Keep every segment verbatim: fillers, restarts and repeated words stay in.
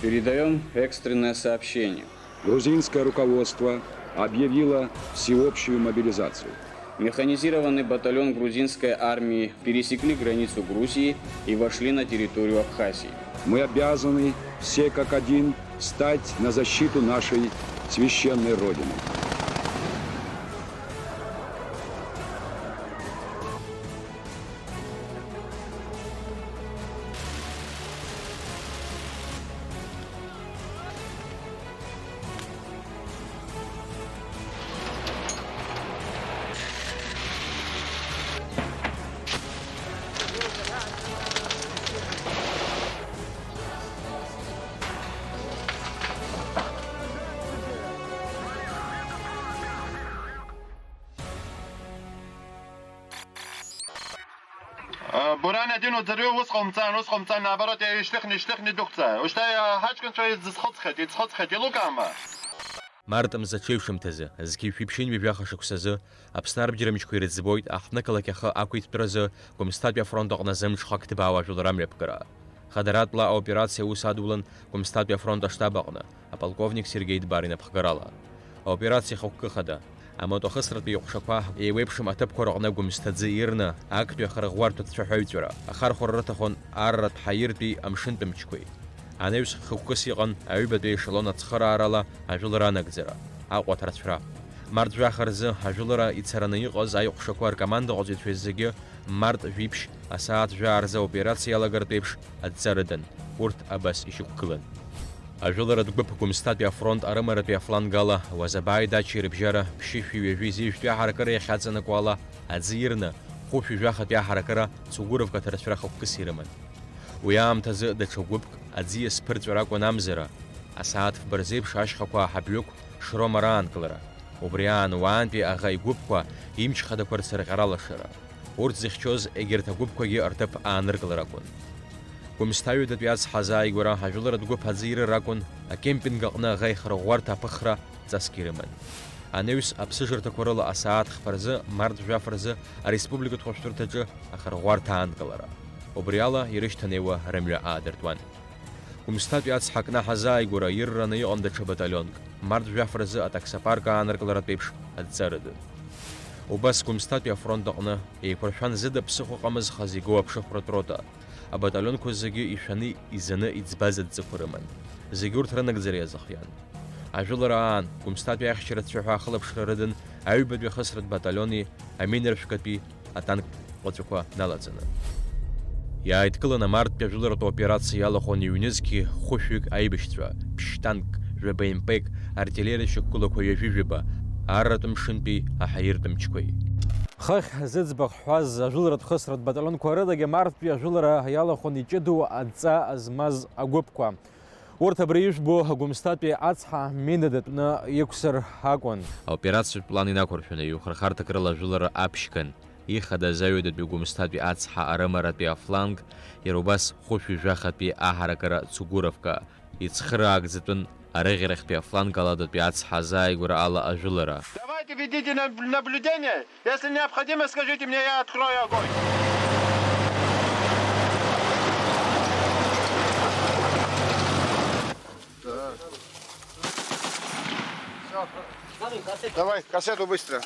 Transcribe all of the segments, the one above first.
Передаём экстренное сообщение. Грузинское руководство объявило всеобщую мобилизацию. Механизированный батальон грузинской армии пересекли границу Грузии и вошли на территорию Абхазии. Мы обязаны все как один стать на защиту нашей священной Родины. Буран адин уӡырҩы ус ҟамҵан, ус ҟамҵан, наоборот, ишьҭыхны, ишьҭыхны идәықәҵа. Ушьҭа ҳаҷкәынцәа иӡысхыҵхьеит, иӡхыҵхьеит, илукаама? Март мза аҽеиҩшымҭазы, зқьи жәшәи ԥшьынҩажәи жәаха шықәсазы, Аԥсны арбџьармычқәа ирыӡбоит аҳҭнықалақь ахы ақәиҭтәразы Гәымсҭатәи афронт аҟны зымҽхак ҭбаау ажәылара амҩаԥгара. Хадаратәла аоперациа аус адулан Гәымсҭатәи афронт аштаб аҟны, аполковник Сергеи Дбар инапхгарала. Аоперациа хықәкы хада. Амаҭәахысратәи иҟәшақәа еиуеиԥшым аҭыԥқәа рыҟны Гәымсҭа аӡы ирны, актәи ахырӷәӷәарҭа цәаҳәаҩцәара ахархәара рыҭахын арратә ҳаиртәи амшынтә мчқәеи. Анаҩс хықәкыс иҟан аҩбатәи аешелон ацхыраарала ажәылара анагӡара, Аҟәа аҭарцәра. Март жәаха рзы ажәылара ицараны иҟаз аиҟәшақәа ркомандаҟаҵаҩцәа зегьы март жәиԥшь асааҭ жәаа рзы аоперациа иалагартә еиԥш адҵа рыдан, урҭ абас ишьақәгылан. Ажәыларатә гәыԥ Гәымсҭатәи афронт арымаратәи афланг ала Уазабааи Дачеи рыбжьара ԥшьышәи ҩажәи зежәтәи аҳаракыра иахьаҵанакуа ала аӡы ирны, хәышәи жәахатәи аҳаракыра Цугуровка аҭарцәра хықәкыс ирыман. Уи аамҭазы даҽа гәыԥк аӡиас ԥырҵәара акәын амзара, асааҭ фба рзеиԥш ашьхақәа аҳаблҩықә Шрома раанкылара, убри аан уаантәи аӷа игәыԥқәа имч хадақәа рцырҟьара алашара. Урҭ зыхьчоз егьырҭ агәыԥқәагьы рҭыԥ ааныркылара акәын. Гәымсҭа ҩадатәи ацҳа азааигәара ажәыларатә гәыԥ аӡы ирыр акәын, акемпинг аҟны аӷа ихырӷәӷәарҭа аԥыхра ҵасгьы ирыман. Анаҩс аԥсыжырҭақәа рыла асааҭ хԥа рзы, март жәаф рзы ареспубликатә хәышәтәырҭаҿы ахырӷәӷәарҭа аанкылара. Убри ала ирышьҭанеиуа рымҩа аадыртуан. Гәымсҭатәи ацҳа акнаҳа азааигәара ирраны иҟан даҽа баталионк, март жәаф рзы атаксопарк ааныркыларатә еиԥш адҵа рыдын. Убас Гәымсҭатәи афронт аҟны еиқәыршәан зыда ԥсыхәа ыҟамыз хазы игоу аԥшыхәратә рота, абаталионқәа зегьы ишәаны изаны иӡбаз адҵақәа рыман. Зегьы урҭ рынагӡара иазыхиан. Ажәылара аан, Гәымсҭатәи ахьчаратә цәаҳәа ахылаԥшра рыдын аҩбатәи ахысратә баталиони аминаршәкатәи атанк ҟәаҵәақәа налаҵаны. Иааидкылан амарттәи ажәыларатә операциа иалахәын ҩнызқьи хәышәҩык аибашьцәа, ԥшь-танк, жәаба МП-к, артиллериа шьақәгылақәа ҩажәи жәаба, арратә мшынтәи аҳаиртә мчқәеи. Хыхь зыӡбахә ҳҳәаз ажәыларатә хысратә баталионқәа рыдагьы амарттәи ажәылара иалахәын иҷыдоу адҵа змаз агәыԥқәа. Урҭ абри ижәбо Гәымсҭатәи ацҳа минадатәны иқәсыр акәын. Аоперациатә план инақәыршәаны, ҩхырхарҭак рыла ажәылара аԥшьган, ихадаз аҩадатәи Гәымсҭатәи ацҳа арымаратәи афланг, иара убас хәышәи жәахатәи аҳаракыра Цугуровка, ицхыраагӡатәын арыӷьарахьтәи афланг аладатәи ацҳа азааигәара ала ажәылара. Давайте ведите наб-, наблюдение. Если необходимо, скажите мне, я открою огонь. Давай, кассету быстро.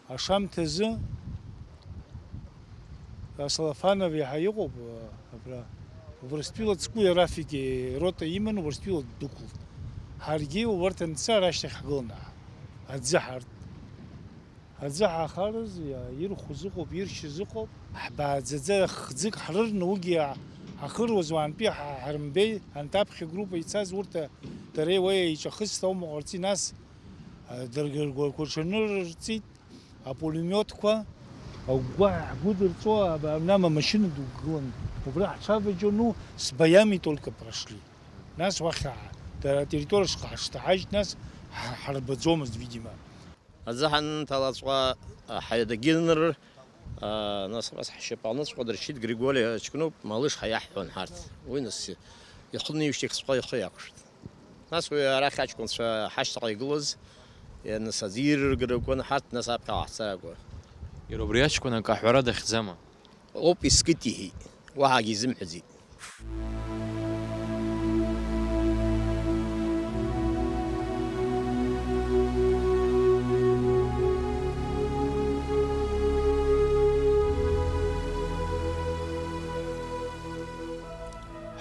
Ашамҭазы Салафанов иаҳа иҟоуп, абра Урыстәыла Цкуи Рафики рота иманы Урыстәыла ддәықәлт. Ҳаргьы убарҭ анца арашьҭахь ҳгылан, аӡы ҳарт. Аӡы ҳахарыз, ирхәыз ыҟоуп, иршьыз ыҟоуп. Ҳбааӡаӡа хӡык ҳрырны уигьы ҳахыруаз уаантәи ҳа-, ҳарымбеи, анҭ аԥхьа группа ицаз урҭ дареи уеи еиҿахысит аума ҟарҵеит, нас, а, дыргыргәақәа рҽанырҵеит, апулемиотқәа, агәгәаҳәа ҳгәыдырҵо, аб-, абна амашьына ду гылан, убра ҳҽаваџьону, с боями только прошли. Нас уахь ҳа-, дара атерриториа шҟа ҳашҭаҳажьт, нас ҳа-, ҳарбаӡомызт, видимо. Аӡы ҳанынҭалаҵәҟьа, ҳаҩадагьы ныр, а, нас абас ҳшьапаҟныҵәҟьа дыршьит Григори Ачкнуп, Малыш ҳәа иаҳҳәон ҳарҭ. Уи нас ихныҩшьҭихҵәҟьа ихы иақәшәт. Нас уи арахь аҷкәынцәа ҳашьҭаҟа игылаз, нас аӡы ирыргара акәын, ҳарҭ нас аԥхьа ҟаҳҵар акәын. Иара убри аҷкәын акы аҳәара дахьӡама? Оуп, искит иҳәеит, уаҳагьы изымҳәаӡеит.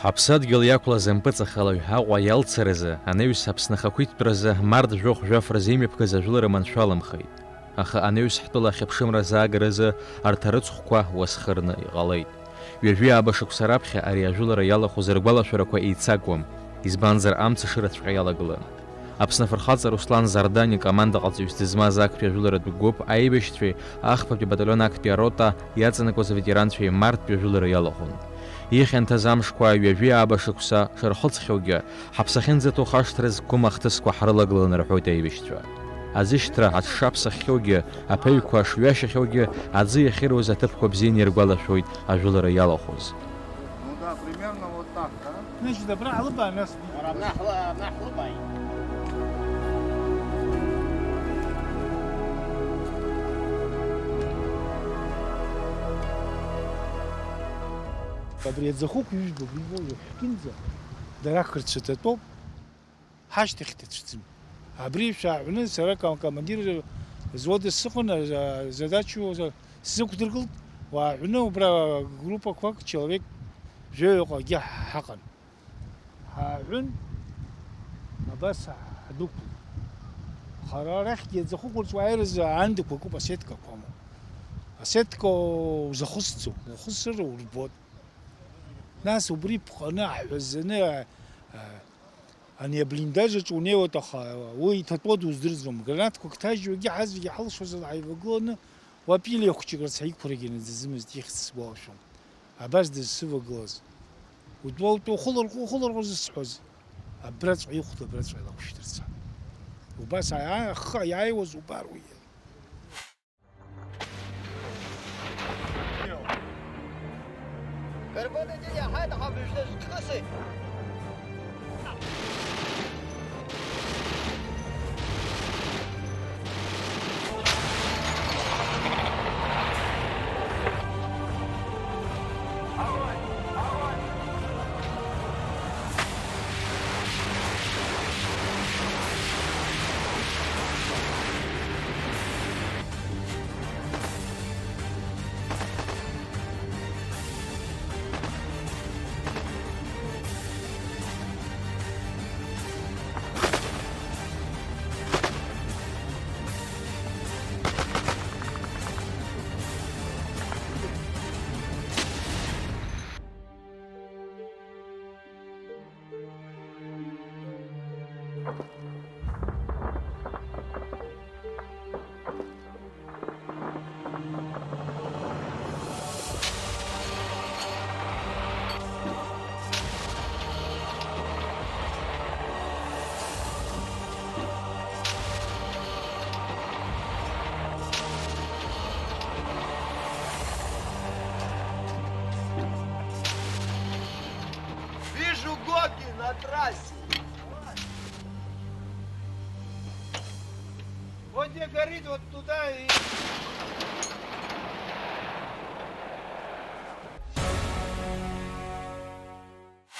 Ҳаԥсадгьыл иақәлаз ампыҵахалаҩ Аҟәа иалцаразы анаҩс Аԥсны ахақәиҭтәразы март жәохә жәаф рзы имҩаԥгаз ажәылара маншәаламхеит. Аха анаҩс ҳтәыла ахьыԥшымра азаагаразы арҭ арыцхәқәа уасхырны иҟалеит. Ҩажәи ааба шықәса раԥхьа ари ажәылара иалахәыз ргәалашәарақәа еицакуам, избанзар, амца шырацәҟьа иалагылан. Аԥсны афырхаҵа Руслан Зардани командаҟаҵаҩыс дызмаз актәи ажәыларатә гәыԥ аибашьцәеи ахԥатәи баталион актәи арота иаҵанакуаз аветеранцәеи марттәи ажәылара иалахәын. Ихьанҭаз амшқәа ҩажәи ааба шықәса шырхыҵхьоугьы, ҳаԥсы ахьынӡаҭоу хашҭра зқәым ахҭысқәа ҳрылагылан, рҳәоит аибашьцәа. Аӡышьҭра аҽшаԥсаххьоугьы, аԥаҩқәа шҩашьахьоугьы, аӡы иахьыруаз аҭыԥқәа бзианы иргәалашәоит ажәылара иалахәыз. Ну да, примерно вот так, да? Значит, добра, алыба, нас. Ара, нахла, нахла бай. Абри аӡахәык ҩыжәба убри ижәлоу иахьхәынӡа дара хырцәаҭатәоуп. Ҳашьҭахь дацәӡым. Абри шәааҳәны, сара ка-, командир взвода сыҟан, а, задачу за-, сзықәдыргылт, уааҳәны убра группақәак, человек жәаҩаҟагьы ҳаҟан. Ҳааҳәын, абас ҳдәықәлт. Хара арахьгьы аӡахәык урҵуа аираз аандақәа акуп, асеткақәа амоуп. Асетка узахысӡом, ухысыр урбот. Нас убри ԥҟаны, аҳәазаны, а, а, Ани аблиндаж аҿы унеиуеит, аха уи иҭатәоу дуздырӡом. Гранатқәак ҭажьуагьы ҳазегьы ҳалшозар ҳаивагыланы, уа Пилиа хәҷык рыцҳа иқәԥарагьы наӡаӡымызт, ихьӡ сгәалашәом. Абас дызсывагылаз. Утәа, утәа, ухыларҟәы, ухыларҟәы зысҳәоз. Абраҵәҟьа ихәда, абраҵәҟьа илақәшьҭырца. Убас аиаа-, ахы аиааиуаз убар уи. Карбонаҵәҟьа иаҳаит, аха мыжда зҿкыси? Вижу Гоги на трассе. Вот где горит, вот туда и...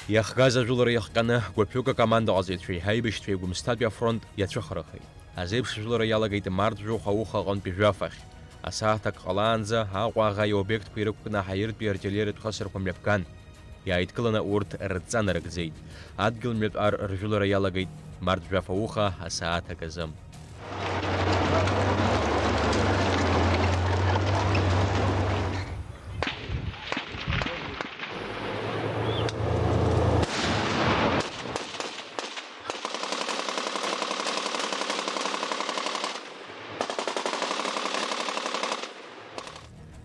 Иахгаз ажәылара иахҟьаны гәыԥҩык акомандаҟаҵаҩцәеи аибашьцәеи Гәымсҭатәи афронт иацәыхарахеит. Азеиԥш жәылара иалагеит март жәохә ауха аҟынтәи жәаф ахь. Асааҭ ак ҟалаанӡа Аҟәа аӷа иобиектқәа ирықәкны аҳаиртәи артиллериатә хысрақәа мҩаԥган. Иааидкыланы урҭ рыдҵа нарыгӡеит. Адгьыл мҩатә ар ржәылара иалагеит март жәаф ауха асааҭ аказы.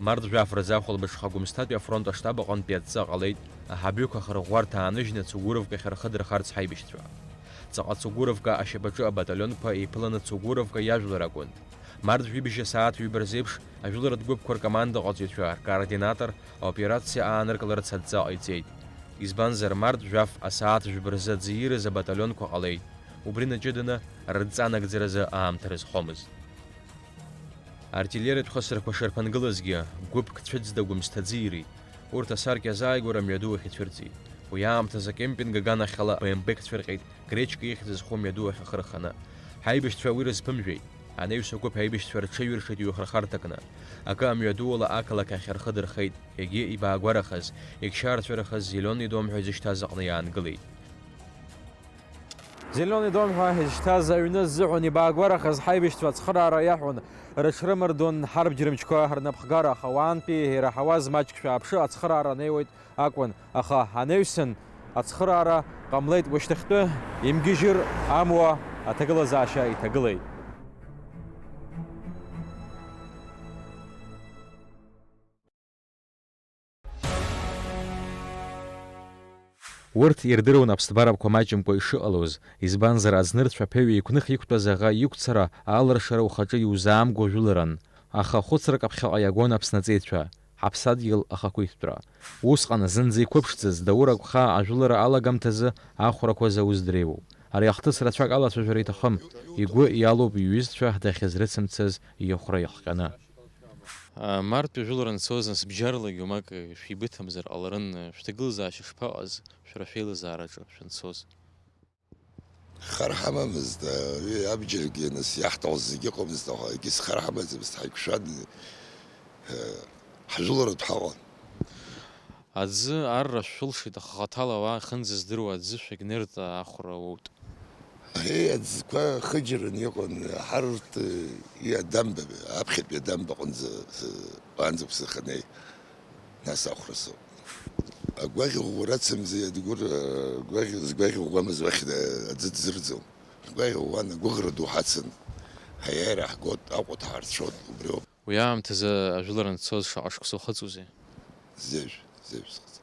Март жәаф рзы ахәылбыҽха Гәымсҭатәи афронт аштаб аҟынтәи адҵа ҟалеит аҳабҩықәа ахырӷәӷәарҭа ааныжьны Цугуровка ахь рхы дырхарц ҳаибашьцәа. Ҵаҟа Цугуровка ашьапаҿы абаталионқәа еиԥыланы Цугуровка иажәлар акәын. Март жәибжь асааҭ ҩба рзеиԥш ажәыларатә гәыԥқәа ркомандаҟаҵаҩцәа ркоординатор аоперациа ааныркыларц адҵа ҟаиҵеит. Избанзар, март жәаф асааҭ жәба рзы аӡы иирыз абаталионқәа ҟалеит. Убри наҷыданы рыдҵа анагӡаразы аамҭа рызхомызт. Артиллериатә хысрақәа шырԥынгылазгьы, гәыԥк цәыӡда Гәымсҭа аӡы ирит. Урҭ асаркьа азааигәара амҩаду ахь ицәырҵит. Уи аамҭазы акемпинг аганахьала Б М Б-к цәырҟьеит, Гречка ихьӡ зху амҩаду ахь ахы рханы. Ҳаибашьцәа уи рызԥымжәеит. Анаҩс агәыԥ аибашьцәа рҽеиҩыршеит ҩы-хырхарҭакны. Акы амҩадуала ақалақь ахь рхы дырхеит, егьи ибаагәарахаз, егьшьаарҵәырахаз Зеленый дом ҳәа изышьҭаз аҟны иаангылеит. Зеленый дом ҳәа изышьҭаз аҩны ззыҳәан ибаагәарахаз ҳаибашьцәа ацхыраара иаҳәон, рыҽрымардон ҳарбџьар мчқәа рнапхгара, аха уаантәи ираҳауаз маҷк шәааԥшы, ацхыраара анеиуеит акәын, аха анаҩсан ацхыраара ҟамлеит, уашьҭахьтәы имгьежьыр амуа аҭагылазаашьа иҭагылеит. Урҭ ирдыруан аԥсҭбарақәа маҷымкәа ишыҟалоз, избанзар, аӡнырцә аԥеҩ еиқәных иқәтәаз аӷа иқәцара, алыршара ухаҿы иузаамго жәыларан, аха хәыцрак аԥхьаҟа иагон Аԥсны аҵеицәа, ҳаԥсадгьыл ахақәиҭтәра. Усҟан, зынӡа иқәыԥшӡаз, Даур Агәхаа ажәылара алагамҭазы ахәрақәа зауз дреиуоуп. Ари ахҭыс рацәак алацәажәара иҭахым, игәы иалоуп иҩызцәа дахьызрыцымцаз ихәра иахҟьаны. А, мартәи ажәылара анцоз, нас бџьарлагьы уамак шәибыҭамзар ҟаларын, шәҭагылазаашьа шԥаҟаз шәара шәеилазаараҿы шәанцоз? Хар ҳамамызт, а, уи абџьаргьы, нас, иаҳҭахыз зегьы ыҟамызт, аха егьыс хар ҳамаӡамызт, ҳаиқәшәан, э, ҳжәыларатә ҳаҟан. Аӡы арра шәылшеит, аха хаҭала ауаа ахьынӡаздыруа аӡы шәагьнырт, ахәра уоут. Еи, аӡқәа хыџьараны иҟан, ҳарҭ, уи адамба, аԥхьатәи адамба аҟынӡа, э, уаанӡа ԥсыханеи, нас ахәра соуп. Агәаӷь ӷәӷәа рацымҵеи, адгәыр, э, гәаӷь, згәаӷь ӷәӷәамыз уахь, э, аӡы дзырӡом. Агәаӷь ӷәӷәан, агәыӷра ду ҳацын. Аиааира ҳгот, Аҟәа дҳарцәот, убриоуп. Уи аамҭазы ажәылара анцоз шаҟа шықәса ухыҵуазеи? Зежә, зежә схыҵ.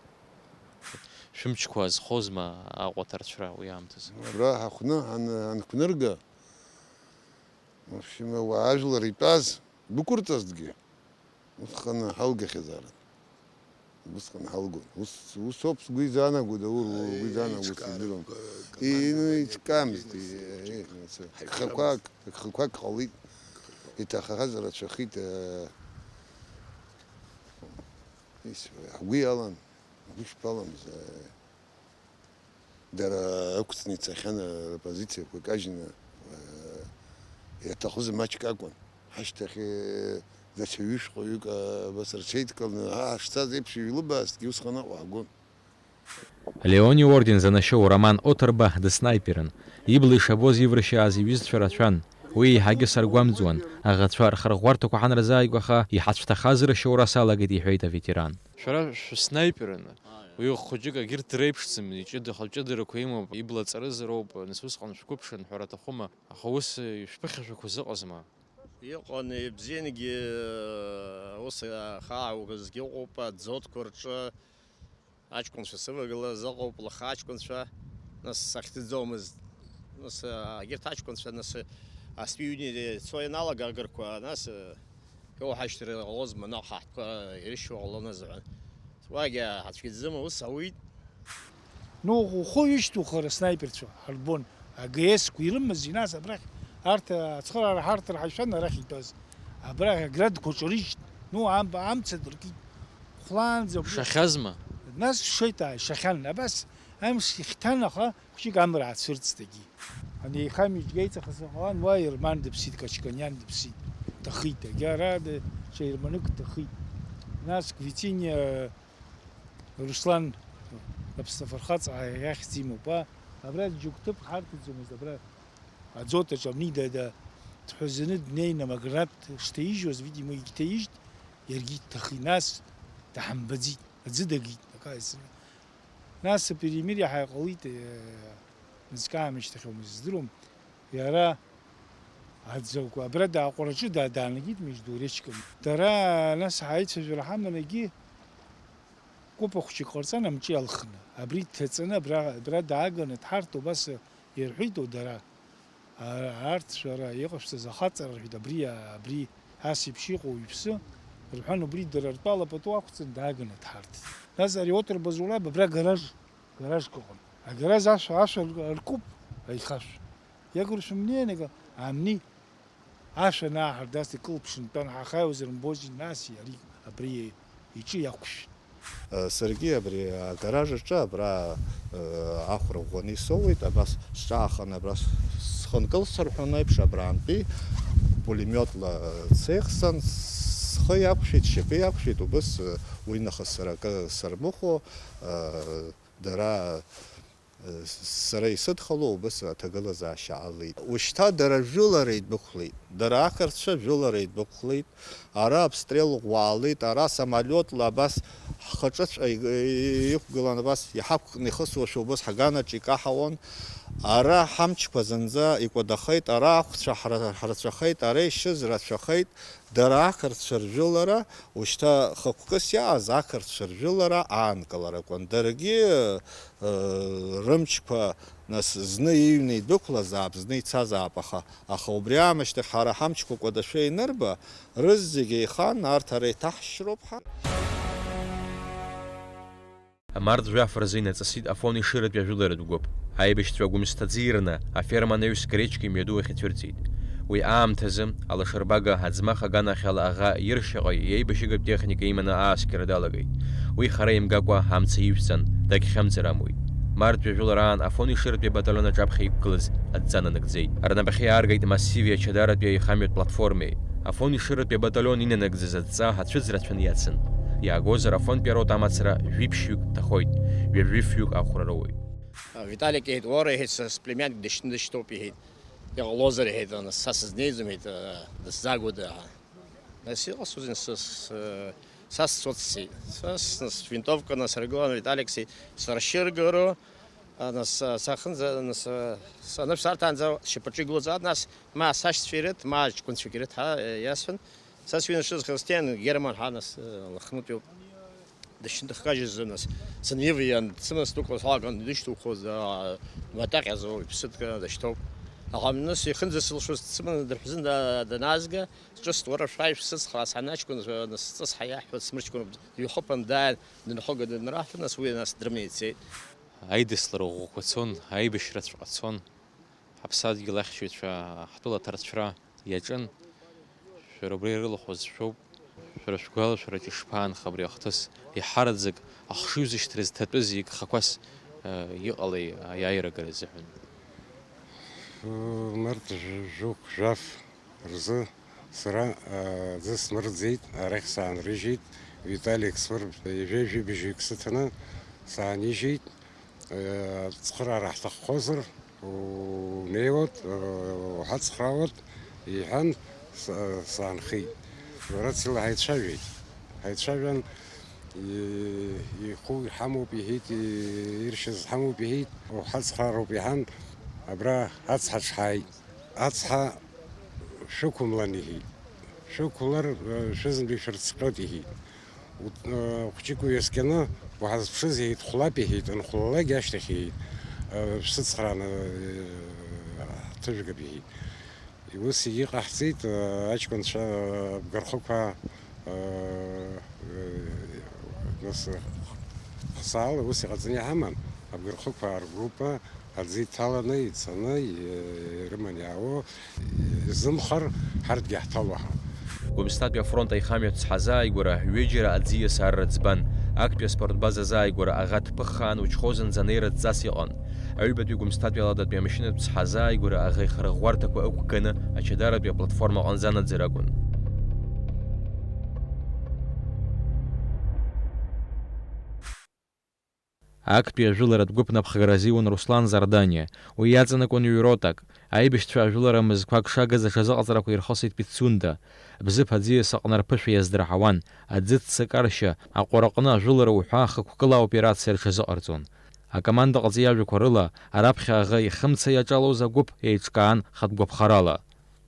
Шәымчқәа азхозма Аҟәа аҭарцәра уи аамҭазы? Абра ҳахәны ҳан-, ҳанқәнырга, в общем, ауаа ажәлар итәаз дәықәырҵазҭгьы, усҟан ҳалгахьазаарын. Усҟан ҳалгон. Ус, усоуп сгәы изаанагоит, Даур, угәы изаанагоит, сыздыруам. Ии, ну, иҿкаамызт, ии, ии, ии, гхақәак, гхақәак ҟалеит. Иҭахахаз рацәахеит, э, исҳәо, ҳгәы иалан, ҳгәы шԥаламыз, э, дара ықәҵны ицахьан, э, рпозициақәа кажьны, э, иаҭахыз маҷк акәын. Ҳашьҭахь, э, даҽа ҩышәҟәаҩык, э, абас рҽеидкыланы, ҳа ҳашцаз еиԥш, иҩлыбаазҭгьы усҟан Аҟәа ҳгон. Леон иорден занашьоу Роман Оҭырба дыснаиперын. Ибла ишабоз ивыршьааз иҩызцәа рацәан. Уи еиҳагьы саргәамҵуан, аӷацәа рхырӷәӷәарҭақәа ҳанырзааигәаха, иҳацәҭахаз рышьоура салагеит, иҳәеит аветеран. Шәара шәснаиперын, уи хәыҷык агьырҭ дреиԥшӡам, иҷыда-, ҷыдарақәа имоуп, ибла ҵарызароуп, нас усҟан шәқәыԥшын, ҳәара аҭахума, аха ус ишәԥыхьашәақәоз ыҟазма? Иҟан, ибзиангьы, ус ахааугазгьы ыҟоуп, аӡотқәа рҿы аҷкәынцәа сывагылаз ыҟоуп, лаха аҷкәынцәа, нас сахьӡыӡомызт, нас, егьырҭ аҷкәынцәа, нас, астәи ҩны ицо ианалага агырқәа, нас, иоуҳашьҭыр ҟалозма, наҟ ҳаҳҭқәа ирышьуа ҟалон азыҳәан. Уагьы ҳацәгьаӡыма, ус ауит. Ну, ухы ишьҭухыр аснайперцәа ҳарбон, А Г С-қәа ирымази, нас абрахь арҭ ацхыраара ҳарҭар ҳашәан арахь итәаз. Абрахь аградқәа ҿарыжьт, ну, ам-, амца дыркит. Хәлаанӡа. Шахьазма? Нас шеиҭаа, шахьан. Абас амш ихьҭан, аха хәҷык амра аацәырҵт егьи. Ани еихамҩаҿ еиҵахаз ҟалан, уа Ерман дыԥсит, Качканиан дыԥсит, дҭахеит, егьа ара д-, ҽа ерманык дҭахеит. Нас Квитиниа Руслан Аԥсны афырхаҵа иахьӡ имоуп, а, абра џьоук ҭыԥк ҳарҭаӡомызт, абра аӡотаҿ амни да, да, дҳәазаны днеины, Маград шҭаижьуаз, видимо, егьҭаижьт, иаргьы дҭахеит, нас даҳамбаӡеит, аӡы дагеит, акаисны. Нас аперемириа ҳаиҟалеит, э, мызкы аамышьҭахьоума, сыздыруам. Иара аӡагәа абра дааҟәраҿы да-, даанагеит Междуречками. Дара, нас, ҳаицәажәара ҳаман, егьи кәыпа хәҷык ҟарҵан, амҿы иалхны. Абри дҭаҵаны абра, абра дааганы дҳарҭо, убас ирҳәеит, о, дара. А-, арҭ шәара иҟашәҵаз ахаҵара рҳәеит, абри, абри ас еиԥш иҟоу иԥсы, рҳәан, убри дара ртәала пату ақәҵан дааганы дҳарҭеит. Нас ари Оҭырба зураб абра гараж, гаражк ыҟан. Агараж ашәа, ашәа ркуп аихашә. Иагәыршәа мнеианага, амни, ашәа анааҳарда, ас икылԥшны дтәан, ҳахаиуазар мбози, нас ари абри иҿы иақәшәт. Саргьы абри агараж аҿы абра ахәра ӷәӷәаны исоуеит, абас сҿааханы абра схы нкылсырҳәон еиԥш, абраантәи пулемиотла сеихсан, схы иақәшәеит, сшьапы иақәшәеит, убыс уи нахыс сара акы сармыхәо, дара сара исыдхало убыс аҭагылазаашьа ҟалеит. Ушьҭа дара жәылара идәықәлеит, дара ақырҭцәа жәылара идәықәлеит, ара абстрел ӷәӷәа аалеит, ара самолиотла абас ҳхаҿыҵәҟьа иқәгылан, абас иҳақәкны ихысуашәа убыс ҳаганаҿ икаҳауан, ара ҳамчқәа зынӡа икәадахеит, ара ахәцәа ҳра-, ҳрацәахеит, ара ишьыз рацәахеит, дара ақырҭцәа ржәылара, ушьҭа хықәкыс иааз ақырҭцәа ржәылара аанкылара акәын. Даргьы, ыы, рымчқәа, нас, зны иҩны идәықәлазаап, зны ицазаап, аха, аха убри аамышьҭахь ҳара ҳамчқәа кәадашәа инырба, рызегь еихан, арҭ ара иҭаҳшьроуп ҳа. Амарт жәаф рзы инаҵысит Афон Ешыратәи ажәыларатә гәыԥ. Аибашьцәа Гәымсҭа ӡирны аферма анаҩс Гречка имҩаду ахь ицәырҵит. Уи аамҭазы алашарбага аӡмах аганахьала аӷа иршьаҟа иеибашьыгатә техника иманы ааскьара далагеит. Уи хара имгакәа амца ижәҵан, дагьхьымӡар амуит. Мартәи ажәылараан Афон Ешыратәи абаталион аҿаԥхьа иқәгылаз адҵа нанагӡеит. Рнапахьы иааргеит Массиви ачадаратәи аихамҩатә платформеи. Афон Ешыратәи абаталион инанагӡаз адҵа ацәыӡрацәаны иацын. Иаагозар, Афонтәи арота амацара жәиԥшьҩык ҭахоит, ҩажәи фҩык ахәра роуеит. Виталик иҳәеит, уара, иҳәеит, са сплемянник дышьны дышьҭоуп, иҳәеит. Иҟалозар, иҳәеит, нас са сызнеиӡом, иҳәеит, дысзаагода ҳәа. Нас иҟасҵозеи, нас, са, са, са сцоит, сцеит. Са, с-, нас, винтовка насыргылан, Виталик, сеи-, саршьыргыло, а, нас, са, сахынӡа, нас, са, саныԥсарҭаанӡа сшьапаҿы игылоз, нас, ма сашьцәа ирыҭ, ма аҷкәынцәагьы ирыҭ, ҳа, э, иасҳәан. Са сҩыза сшыцхраауаз Стен Герман ҳәа, нас, э, Лыхнытәиуп. Дышьны дыхгажьыз, нас, сынивиан, дсыманы сдәықәлар салаган, дышьҭоуқәоз, а, матаҟьазоуп, иԥсы ҭганы дышьҭоуп. Аха, нас, ихынӡа сылшоз дсыманы дырҳәызны да-, данаазга, сҿы стәоура шәааи шәсыцхраа, санаҷкәын, нас, сҵысҳа иаҳҳәо дсмырҷкәыноуп, дҩахыԥан дааин, дынхога данраҳәа, нас, уи, нас, дрыманы ицеит. Аидыслара ӷәӷәақәа цон, аибашьраҵәҟьа цон. Ҳаԥсадгьыл ахьчаҩцәа ҳтәыла аҭарцәра иаҿын. Шәара убра ирылахәыз шәоуп. Шәара шәгәалашәараҿы ишԥаанха абри ахҭыс? Иҳараӡак ахшыҩзышьҭра зҭатәыз игхақәас, э, иҟалеи аиааира агара азыҳәан? Март жәохә жәаф рзы сара, э, аӡы смырӡеит, арахь саанрыжьит, Виталик смыр-, ҩажәи бжьҩык сыҭаны саанижьит. Ацхыраара ҳҭаххозар, унеиуеит, уҳацхраауеит, иҳәан, са-, саанхеит. Рациала ҳаицәажәеит. Ҳаицәажәан, и-, ихәы иҳамоуп иҳәеит, и-, иршьыз ҳамоуп иҳәеит, уҳацхраароуп иҳәан, абра ацҳаҿ ҳааит. Ацҳа шәықәымлан иҳәеит. Шәықәлар, шәызынтәи шәырцҟьоит иҳәеит. Хәыҷык уи иаскьаны, уҳазԥшыз, иҳәеит, хәлап, иҳәеит, анхәлалак ашьҭахь, иҳәеит, шәсыцхрааны ҳҭыжәгап, иҳәеит. Ус егьыҟаҳҵеит, аҷкәынцәа абгархықәа, нас, хсаала ус иҟаҵаны иҳаман, абгархықәа ргруппа, Аӡы иҭаланы, ицаны, ирыманы иаауа, изымхар, ҳарҭгьы ҳҭалоу ҳәа. Гәымсҭатәи афронт аихамҩатә цҳазы ааигәара ҩыџьара аӡиас ар рыӡбан. Актәи аспорт базазы ааигәара аӷа дԥыххаан Учхозынӡа анеира дҵас иҟан. Аҩбатәи Гәымсҭатәи аладатәи амашьынатә цҳазы ааигәара аӷа ихырӷәӷәарҭақәа ықәганы ачадаратәи аплатформа аҟынӡа анаӡара акәын. Актәи ажәыларатә гәыԥ напхгара азиуан Руслан Зардониа, уи иаҵанакуан ҩ-ротак. Аибашьцәа ажәылара мызқәак шагыз аҽазыҟаҵарақәа ирхысит Пицунда. Бзыԥ аӡиас аҟны рԥышәа иаздырҳауан, аӡы ццакаршьа, аҟәараҟны ажәылара уҳәа хықәкыла аоперациа рҽазыҟарҵон. Акомандаҟаҵаҩ иажәақәа рыла, араԥхьа аӷа ихымца иаҿалоз агәыԥ еиҿкаан хатә гәаԥхарала.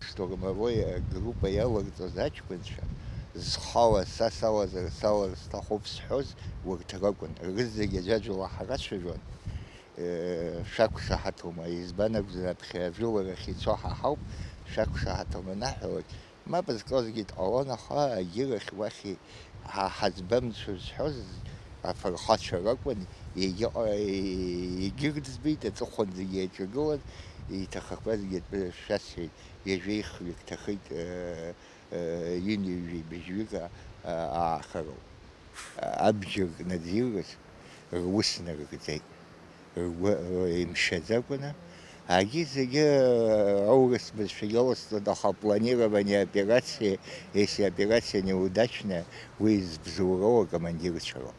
Штурмовой агруппа иаларҵоз аҷкәынцәа, зхала са салазар, салар сҭахуп зҳәоз, урҭ ракәын. Рызегьы аӡәаӡәала ҳарацәажәон, э, шәақәшаҳаҭума, избан акәзар, аԥхьа ажәыларахь ицо ҳаҳауп, шәақәшаҳаҭума анаҳәалак, мап зкрозгьы дҟалон, аха агьырахь уахь ҳа-, ҳаӡбамцәа зҳәоз афырхацәа ракәын, егьыҟа-, егьырӡбеит, аҵыхәанӡагьы еиҿагылан, иҭахақәазгьы атәы шәасҳәеит. Ҩажәеихҩык ҭахеит, э, э, ҩынҩажәи быжьҩык, а, а, аахароуп. Абџьар кны дзиурыз рус нарыгӡеит. Ргәы еимшьаӡакәаны, агьи зегьы аурыс бызшәагьы аласҵоит, аха планирование операции, если операция неудачная, уи збзоуроу акомандирцәа роуп.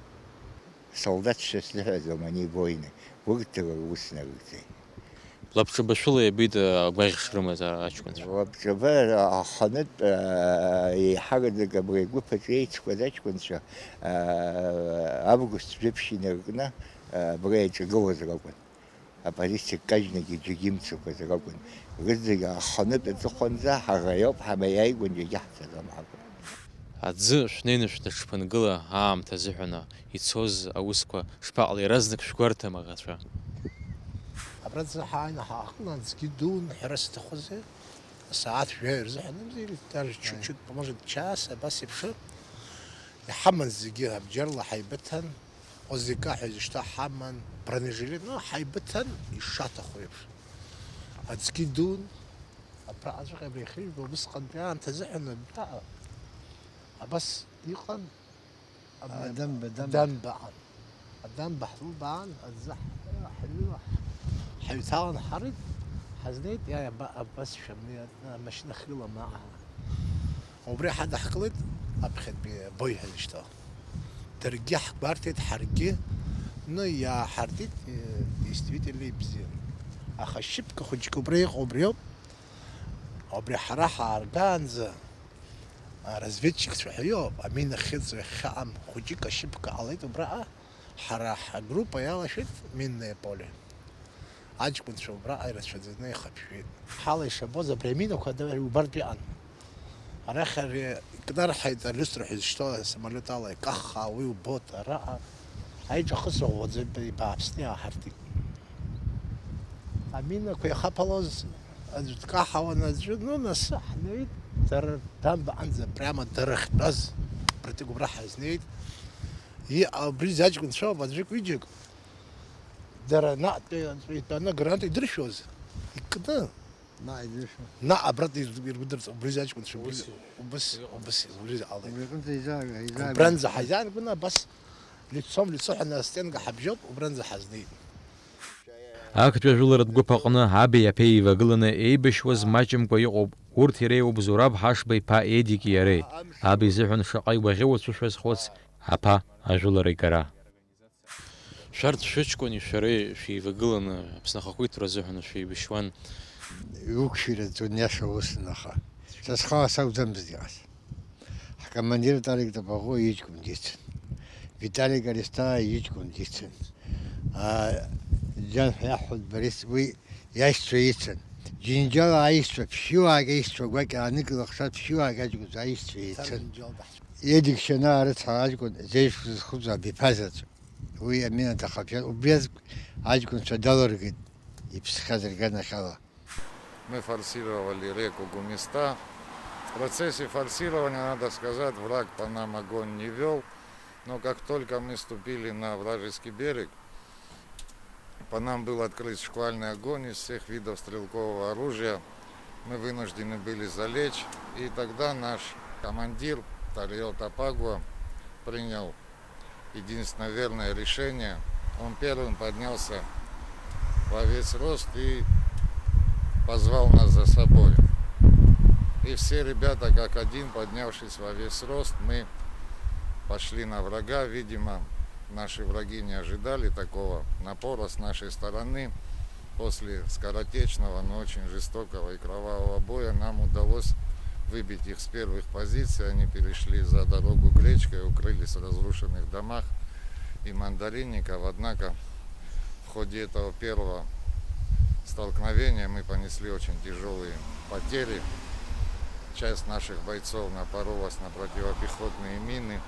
Солдатцәа сзыҳәаӡом, они воины, урҭ дара рус нарыгӡеит. Лабҿабашәыла иабеит агәаӷь шрымаз аҷкәынцәа. Лабҿаба аханытә, еиҳараӡак абри агәыԥ аҿы еицқәаз аҷкәынцәа, август жәиԥшь инаркны, абра иаҿагылаз ракәын. Аполициа кажьнагьы џьаргьы имцақәаз ракәын. Рызегь аханытә аҵыхәанӡа ҳара иоуп, ҳара иааигәан џьаргьы ҳцаӡом ҳакәын. Аӡы шәнеины шәнаҽԥынгыла, аамҭа азыҳәан ицоз аусқәа шԥаҟалеи, иаразнак шәгәарҭам аӷацәа? Абра аӡы ҳааины ҳаахылан, аӡгьы дуун, ҳәара сҭахузеи, асааҭ жәаҩа рзыҳәан акәзар, даже чуть-чуть, может, час, абас еиԥш, иҳаман зегьы, абџьарла ҳаибыҭан, О З К ҳәа изышьҭоу ҳаман, бронежилет, ну, ҳаибыҭан, ишаҭаху еиԥш. Аӡгьы дуун, абраҟаҵәҟьа абри ахьыжәбо, убысҟантәи аамҭазыҳәан абраҟа абас иҟан, абри Адамба, Адамба. Адамба аан. Адамба ҳлыбаан, аӡы ҳ-, ҳҩыла ҳ-, ҳаҩҭалан ҳарит, ҳазнеит, иа, иаба-, абасшәа, мҩа, амашьына хҩыла маҟа. Убри ҳадаҳкылеит, аԥхьатәи абои ҳәа изышьҭоу. Даргьы ҳгәарҭеит, ҳаргьы, ну, иааҳартит, э, действительно ибзиан. Аха шьыԥка хәыҷқәа убра иҟоу убриоуп. Убри ҳара ҳааргаанӡа, а, разведчикцәа ҳәа иҟоуп, амина хьыҵуа иахьхьаҟам хәыҷык ашьыԥка ҟалеит убраҟа, ҳара ҳгруппа иалашәеит минное поле. Аҷкәынцәа убраҟа ирацәаӡаны ихаԥшәеит. Ҳала ишабоз абри аминақәа ада-, убартә иҟан. Арахь ари икнарҳаит, Алиутра ҳәа изышьҭоу асамолиот ала икаххаа, уи убоит араҟа. Аиҿахысра ӷәӷәаӡа ибааԥсны иааҳартит. Аминақәа ихаԥалоз аӡә дкаҳауан, аӡәы, ну, нас ҳнеит, дара дамбаанӡа, прямо дара ахьтәаз, против убра ҳазнеит. И, абри аҷкәынцәоуп, аӡәык-ҩыџьак, дара наҟтәи аӡәы итәаны агрант идыршәуаз, икны, Наҟ идыршәуа. Наҟ абратәи иргәыдырҵо, убри аҷкәынцәа, убри, Ус иоуп. Убыс, убыс, убри ҟалеит. Убри аҟынӡа изаа-, изаагон. Убранӡа ҳаизаагон, абас лицом в лицо ҳәа астенка ҳабжьоуп, убранӡа ҳазнеит. Актәи ажәыларатә гәыԥ аҟны аби аԥеи еивагыланы еибашьуаз маҷымкәа иҟоуп. Урҭ иреиуоуп Зураб Ҳашба иԥа Едики иареи. Аб изыҳәан шаҟа игәаӷьуа уцәышәа зхәыц аԥа ажәылара игара. Шәарҭ шәыҷкәыни шәареи шәеивагыланы Аԥсны ахақәиҭтәра азыҳәан шәеибашьуан. Иуқәшәира ҵуан, иаша усын, аха са схала сакәӡамызт иҟаз. Ҳкомандир Виталик Тапаӷәы иҷкәын дицын. Виталик Аристаа иҷкәын дицын. А, Џьан ҳәа иаҳҳәоит Борис, уи иашьцәа ицын. Џьынџьала аишьцәа, ԥшьҩык аишьцәа гәакьа ааныкылахша, ԥшьҩык аҷкәынцәа аишьцәа ицын. Едик Шьанаа рыцҳа аҷкәын зеиԥш зхәыцуа абиԥа заҵә. Уи амина дахаԥиан, убри азы аҷкәынцәа далыргеит, иԥсхьаз рганахьала. Мы форсировали реку Гумиста. В процессе форсирования, надо сказать, враг по нам огонь не вёл, но как только мы ступили на вражеский берег, по нам был открыт шквальный огонь из всех видов стрелкового оружия. Мы вынуждены были залечь, и тогда наш командир Тариел Тапагуа принял единственно верное решение. Он первым поднялся во весь рост и позвал нас за собой. И все ребята, как один, поднявшись во весь рост, мы пошли на врага. Видимо, наши враги не ожидали такого напора с нашей стороны. После скоротечного, но очень жестокого и кровавого боя нам удалось выбить их с первых позиций. Они перешли за дорогу Гречкой, укрылись в разрушенных домах и мандаринников. Однако в ходе этого первого столкновения мы понесли очень тяжелые потери. Часть наших бойцов напоролась на противопехотные мины.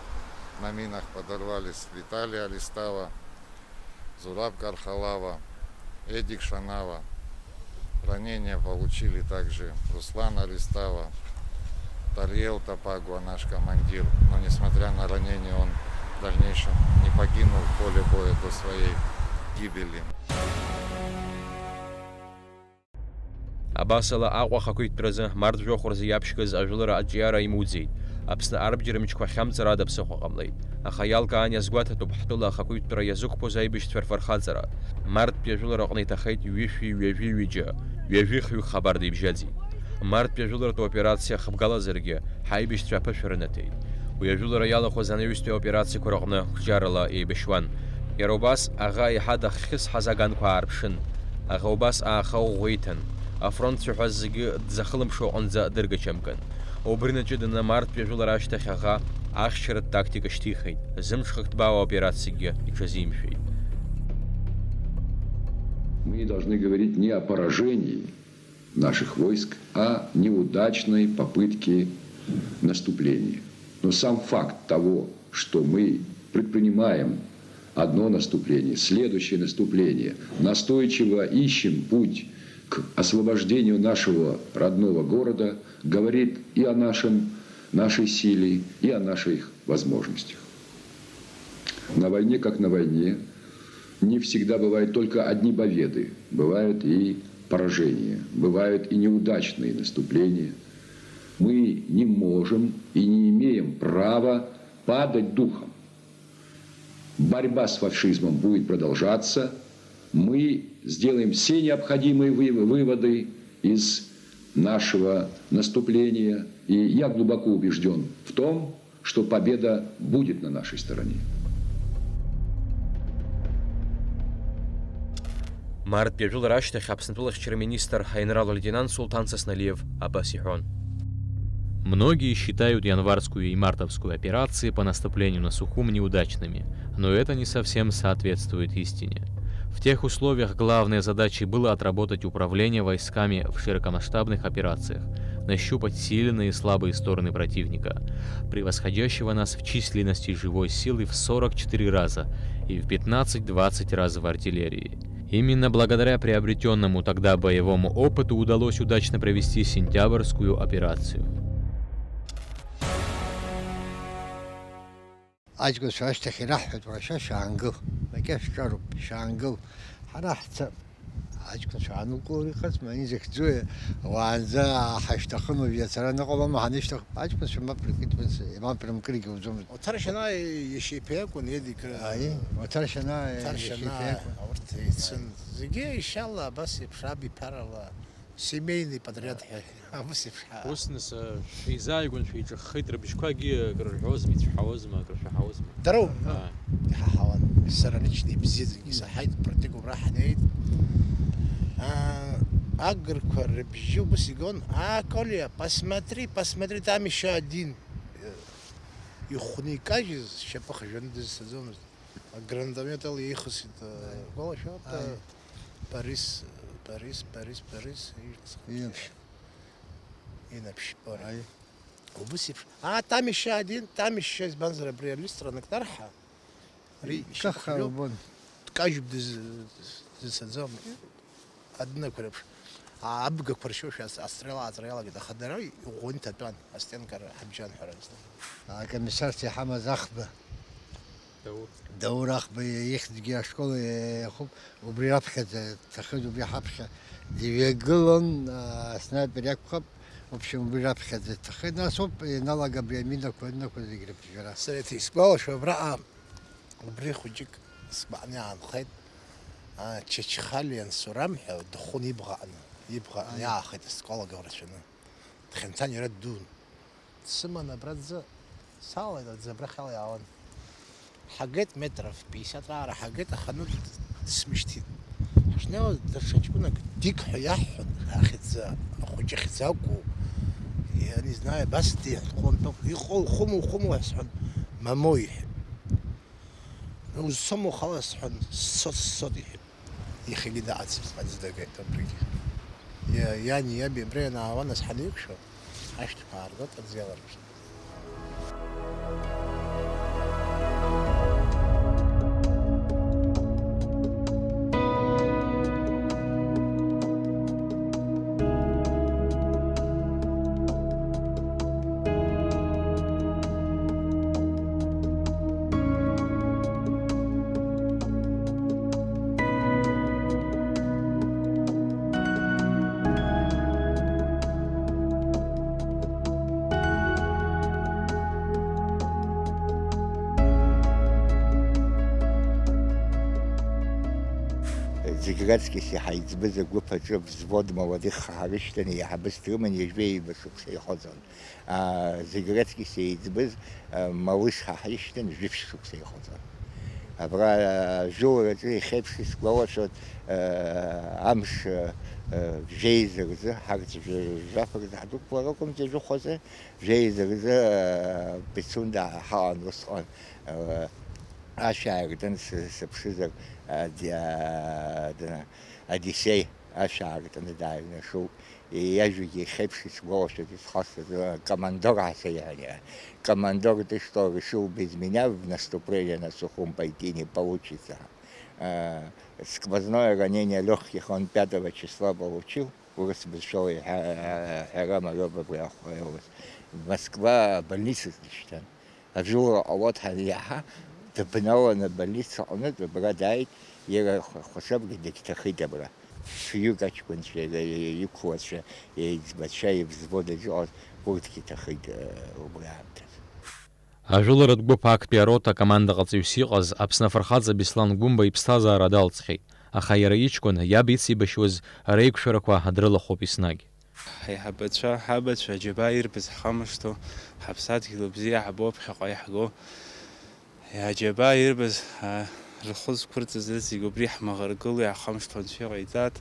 На минах подорвались Виталий Аристава, Зураб Кархалава, Эдик Шанава. Ранения получили также Руслан Аристава, Тариел Тапагуа, наш командир. Но несмотря на ранения, он в дальнейшем не покинул поле боя до своей гибели. Абасала, Аҟәа ахақәиҭтәразы март жәохә рзы иаԥшьгаз ажәылара аҿиара имуӡеит. Аԥсны арбџьар мчқәа ахьамҵара ада ԥсыхәа ҟамлеит. Аха иалкаан иазгәаҭатәуп ҳтәыла ахақәиҭтәра иазықәԥоз аибашьцәа рфырхаҵара. Марттәи ажәылара аҟны иҭахеит ҩышәи ҩажәи ҩыџьа, ҩажәи хҩык хабар дибжьаӡит. Марттәи ажәыларатәи операциа хыбгалазаргьы, ҳаибашьцәа аԥышәа рынаҭеит. Уи ажәылара иалахәыз анаҩстәи аоперациақәа рыҟны қәҿиарала еибашьуан. Иара убас аӷа еиҳа дахьхьысҳаз аганқәа аарԥшын. Аӷа убас ааха ӷәӷәа иҭан. Афронт цәаҳәа зегьы дзахылымԥшуа аҟынӡа дыргачамкын. Убри наҷыданы марттәи ажәылара ашьҭахь аӷа ахьчаратә тактика шьҭихит, зымҽхак ҭбаауа аоперациакгьы иҽазимшәеит. Мы должны говорить не о поражении наших войск, а неудачной попытке наступления. Но сам факт того, что мы предпринимаем одно наступление, следующее наступление, настойчиво ищем путь к освобождению нашего родного города, говорит и о нашем, нашей силе, и о наших возможностях. На войне, как на войне, не всегда бывают только одни победы, бывают и поражения, бывают и неудачные наступления. Мы не можем и не имеем права падать духом. Борьба с фашизмом будет продолжаться. Мы сделаем все необходимые вы-, выводы из нашего наступления. И я глубоко убежден в том, что победа будет на нашей стороне. Марттәи ажәылара ашьҭахь Аԥснытәыла ахьчара министр аинрал лейтенант Сулҭан Сасналиев абас иҳәон. Многие считают январскую и мартовскую операции по наступлению на Сухум неудачными, но это не совсем соответствует истине. В тех условиях главной задачей было отработать управление войсками в широкомасштабных операциях, нащупать сильные и слабые стороны противника, превосходящего нас в численности живой силы в сорок четыре раза и в пятнадцать-двадцать раз в артиллерии. Именно благодаря приобретённому тогда боевому опыту удалось удачно провести сентябрьскую операцию. Аҷкәынцәа ашьҭахь ираҳҳәеит, уара, шәа шәаангыл, макьа шәҿароуп, шәаангыл. Ҳара ҳца-, аҷкәынцәа аанылкылар иҟазма, ани захьӡуи, уаанӡа ҳашьҭахын, уажә иацара ныҟалома ҳанышьҭах, аҷкәынцәа мап ркит, мап рымкыргьы уӡомызт. Оҭаршьанаа иашьа иԥа иакәын, Едик. Аи, Оҭаршьанаа иашьа иԥа иакәын. Урҭ еицын. Зегьы, ишьала, абас еиԥш, абиԥарала. Семейный подряд ҳәа, ус еиԥш ҳа-, ус, нас, шәеизааигәан шәеиҿыххеит, рыбжьқәагьы акры рҳәозма, ицәҳауазма, акры шәаҳауазма? Дара ауп, аа, иҳаҳауан. Сара лично ибзиаӡаны исаҳаит, протек убра ҳнеит. Аа, агырқәа рыбжьы убас игон, "А, Коля, посмотри, посмотри, там ещё один". Ихәны икажьыз шьапы хжәаны дызцаӡомызт. Агранатомет ала еихысит, э, гәалашәоит, э, Аи. Борис, Борис, Борис, Борис, инаԥшь. Инаԥшь, Борис. Аи. Убыс еиԥш. А, там ещё один, там ещё, избанзар, абри алист ранак нарҳа. Ари каха ишьақәхәыжәо убон. Дкажьуп, дыз-, дызцаӡом. Адунақәа реиԥш, аа, абгақәа ршьошәа ас-, астрела ааҵра иалагеит, аха дара иӷәӷәаны иҭатәан, астенкара ҳабжьан ҳәа рацәаны. Акомиссарс иҳамаз Ахба. Даур. Даур Ахба ихьӡгьы ашкол иахуп, убри раԥхьаӡа дҭахеит, убри ҳаԥхьа дыҩагылон, аа, аснаипер иакәхап, в общем, убри раԥхьаӡа дҭахеит, нас ауп ианалага абри аминақәа, аминақәа зегь рыԥжәара. Сара иҭ-, исгәалашәо абраҟа Убри хәыҷык сгәаҟны иаанхеит, а, Чачхалиа Сурам ҳәа дыхәын ибӷаҟны, ибӷаҟны Аи. иаахеит асқәалагара рацәаны. Дхьанҭан иара ддуун. Дсыман абра аӡы, салалеит аӡы абрахь ала иаауан. Ҳагеит метров пятьдесят раара ҳагеит, аха ну д-, дсмышьҭит. Ҳашнеиуаз даҽа ҷкәынак Дик ҳәа иаҳҳәон, ахьӡ, ахәыҷы ахьӡ акәу, я не знаю, абас деиҳәҭҟәон, иҟоу ухәыму, ухәыму ҳәа сҳәон, мамоу иҳәеит. Узцом ухала сҳәан, сцот, сцот, иҳәеит. Иахьагьы даацыԥс, аӡы дагеит абригьы. Иа-, иани иаби абра ианаауа, нас ҳанеиқәшәо, ашәҭқәа ааргоит, аӡы иаларԥшит. Зегь раҵкьыс иҳаиҵбыз агәыԥ аҿы взвод молодых ҳарышьҭаны, еиҳабыс дрыман, ҩажәи ҩба шықәса ихыҵуан. Аа, зегь раҵкьыс еиҵбыз, аа, малыш ҳа ҳишьҭан, жәиԥшь шықәса ихыҵуан. Абра, аа, ажәылараҿы иахьеиԥш исгәалашәоит, аа, амш, аа, жәеиза рзы, ҳарҭ жәа-, жәаф рзы ҳдәықәлар акәым, џьа жәохәазы, жәеиза рзы, аа, Пицунда ҳаҟан усҟан, аа, ашә ааиртын сы-, сыԥшызар, ади-, аа, дна-, Одиссеи ашә ааргатаны дааҩнашылт. Иажәагьы иахьеиԥш исгәалашәоит исхасҵаз, э, командор ҳәа сеиҳәан иара. Командор, ты что, решил без меня в наступление на Сухум пойти? Не получится. Э, сквозное ранение лёгких он пятого числа получил, урыс бызшәала иҳәа-, ҳәара мариоуп абри ахәаҩа ус. Москва больницаҿ дышьҭан. Ажәылара ҟалоит ҳәа иаҳа, дыбналаны абольница аҟнытә абра дааит, иара хә-, хәасабгьы дагьҭахеит абра. Фҩык аҷкәынцәа, иара иқәлацәа, иеиҵбацәа, ивзвод аҿы иҟаз, урҭгьы ҭахеит, э, убри аамҭазы. Ажәыларатә гәыԥ актәи арота акомандаҟаҵаҩыс иҟаз Аԥсны афырхаҵа Беслан Гәымба иԥсҭазаара далҵхьеит, аха иара иҷкәын, иаб ицеибашьуаз реиқәшәарақәа дрылахәуп еснагь. Ҳаиҳабацәа, ҳабацәа, аџьабаа ирбаз ҳхамышҭуа, ҳаԥсадгьыл бзиа ҳбо, ԥхьаҟа иаҳго. Аџьабаа ирбаз, а, рхы зқәырҵаз рызегь убри ҳмаӷыргыло иаҳхамышҭуа Анцәа иҟаиҵааит.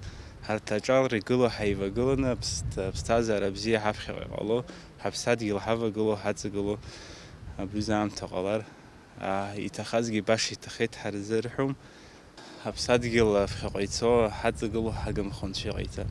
Ҳарҭ аҿар игыло ҳаивагыланы, аԥс-, аԥсҭазаара бзиа ҳаԥхьаҟа иҟало, ҳаԥсадгьыл ҳавагыло, ҳаҵагыло, абри аамҭа ҟалар. Аа, иҭахазгьы баша иҭахеит ҳарзырҳәом. Ҳаԥсадгьыл аԥхьаҟа ицо ҳаҵагылоу ҳагымхо Анцәа иҟаиҵа.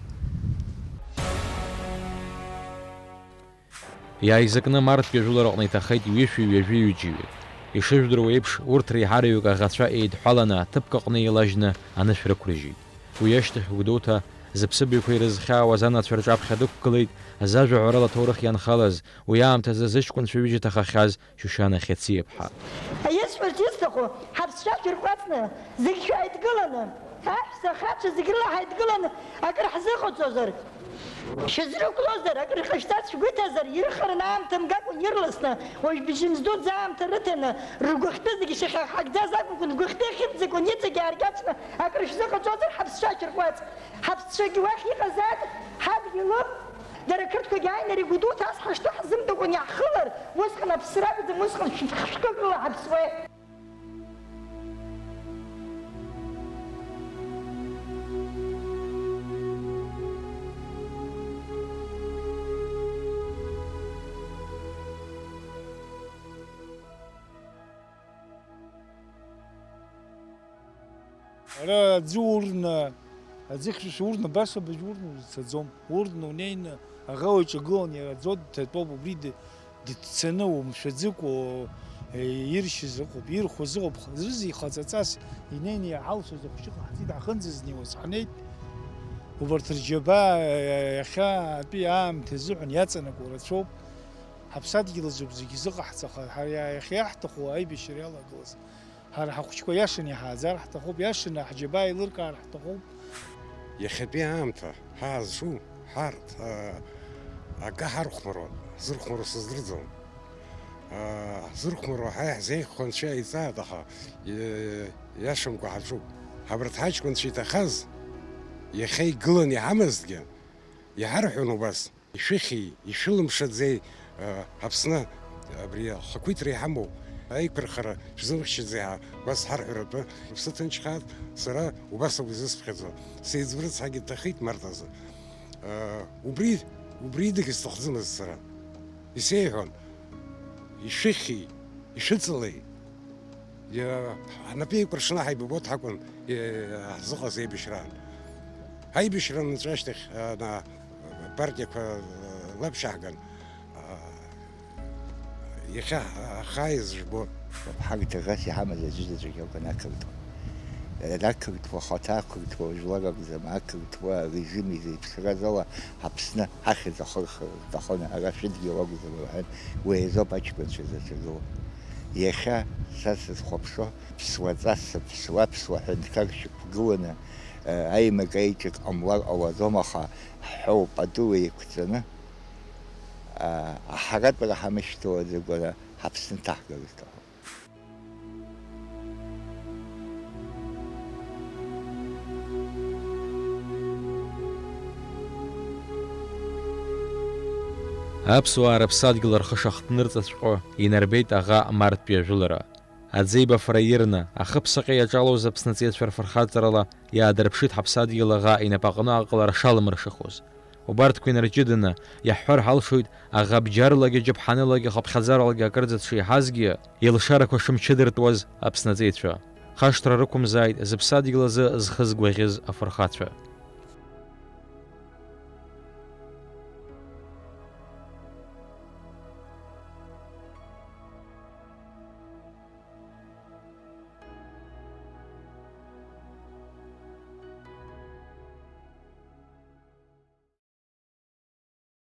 Иааизакны марттәи ажәылараҟны иҭахеит ҩышәи ҩажәи ҩыџьаҩык. Ишыжәдыруа еиԥш, урҭ реиҳараҩык аӷацәа еидҳәаланы аҭыԥк аҟны еилажьны анышә рықәрыжьит. Уи ашьҭахь Гәдоуҭа зыԥсыбаҩқәа ирызхьаауаз анацәа рҿаԥхьа дықәгылеит, зажәа ҳәарала аҭоурых ианхалаз, уи аамҭазы зыҷкәынцәа ҩыџьа ҭахахьаз Шьушьана Хьациаԥҳа. Исҳәарц исҭаху, ҳаԥсцәа шәырҟәаҵны, зегь шәааидгыланы, аҳәса ахацәа зегь рыла ҳаидгыланы акыр ҳзыҟаҵозар, шәызрықәлозар, акыр ҟашәҵарц шәгәы иҭазар, ирхараны аамҭа мгакәан ирласны, уажә бжьынҵа дуӡӡа аамҭа рыҭаны, ргәыхьтәы зегь шьахьарҳагӡаз акәымкәан, ргәыхьтәы ахьымӡакәан иҵегь ааркьаҿны акыр шәзыҟаҵозар, ҳаԥсцәа шәырҟәаҵ. Ҳаԥсцәагьы уахь иҟазаат, ҳадгьылуп. Дара ақырҭқәагьы ааины ари Гәдоуҭа ас ҳашҭу ҳзымдыруа иаҳхылар, усҟан аԥсра акәӡам, усҟан шәи-, шәтәык рыла ҳаԥсуеит. Ара аӡы урны, аӡыхьшәашәа урны, баша быжь урны узцаӡом. Урны унеины аӷа уаҿагылан, иара аӡо дҭатәоуп, убри ды-, дыццаны, умшәаӡыкәа, иршьыз ыҟоуп, ирхәыз ыҟоуп, х-, зрыза ихаҵаҵас инеины иҳалшоз ахәыҷы ҟаҳҵеит, ҳахынӡазнеиуаз ҳанеит. Убарҭ рџьабаа, иахьатәи аамҭа азыҳәан иаҵанакуа рацәоуп. Ҳаԥсадгьыл азоуп зегьы зыҟаҳҵаха, ҳара иахьа иаҳҭаху аибашьра иалагылаз. Ҳара ҳахәыҷқәа иашаны иҳааӡар ҳҭахуп, иашаны ҳџьабаа еилыркаар ҳҭахуп. Иахьатәи аамҭа ҳаазҿу ҳарҭ, а, акы ҳархәмаруан, ҳзырхәмаруа сыздырӡом. А, ҳзырхәмаруа ҳа иаҳзеиӷьхо Анцәа иҵааит, аха, е-, иашамкәа ҳаҿуп. Ҳабарҭ ҳаҷкәынцәа иҭахаз, иахьа игыланы иҳамазҭгьы, иҳарҳәон убас. Ишәыхьи, ишәылымшаӡеи, э, Аԥсны абри ахақәиҭра иҳамоу аиқәырхара шәзымхьчаӡеи ҳәа убас ҳарҳәаратәы, шәыԥсы ҭынчхааит, сара убас ауп изысԥхьаӡо, сеиҵбы рыцҳагьы дҭахеит март азы. Э, убри, убри идагьы сҭахӡамызт сара. Исеиҳәон, ишәыхьи, ишәыҵалеи? Иа-, ҳнапы еикәыршаны ҳаибабоит ҳакәын, иа-, ҳзыҟаз аибашьраан. Аибашьра анынҵәа ашьҭахь, ана, апартиақәа, лаԥшьаҳган, а, иахьа ҳа-, ҳхааиз жәбо. Ҳагҭа ӷас иҳамаз аӡәы заҵәык иакәын ақырҭуа. Ақырҭуа, хаҭа ақырҭуа, жәлар акәӡам, ақырҭуа арежим изеиԥшраз ала Аԥсны ҳахьӡ ахырхыр рҭахын, ара шәыдгьыл акәӡам рҳәан, уи азоуп аҷкәынцәа заҵәык. Иахьа са сызхәаԥшуа, ԥсуаҵас, ԥсуа-ԥсуа ҳәынҭқар шьақәгыланы, аимак-аиҿак ҟамлар ҟалаӡом, аха ҳҳәоу пату еиқәҵаны, аҳаратәра ҳамышьҭуаӡакәа ҳаԥсны ҭаҳгар рҭахуп. Аԥсуаа рыԥсадгьыл рхы шахҭнырҵаҵәҟьо инарбеит аӷа Марттәи ажәылара. Аӡеибафара ирны, ахыԥсаҟьа иаҿалоз Аԥсны аҵеицәа рфырхаҵарала иаадырԥшит ҳаԥсадгьыл аӷа инапаҟны аҟалара шаламыршахоз. Убарҭқәа инарҷыданы, иаҳҳәар ҳалшоит, аӷа бџьарлагьы, џьаԥҳанылагьы, хыԥхьаӡаралагьы акырӡа дшеиҳазгьы, илшарақәа шымчыдыртәуаз Аԥсны аҵеицәа. Хашҭра рықәымзааит зыԥсадгьыл азы зхы згәаӷьыз афырхацәа.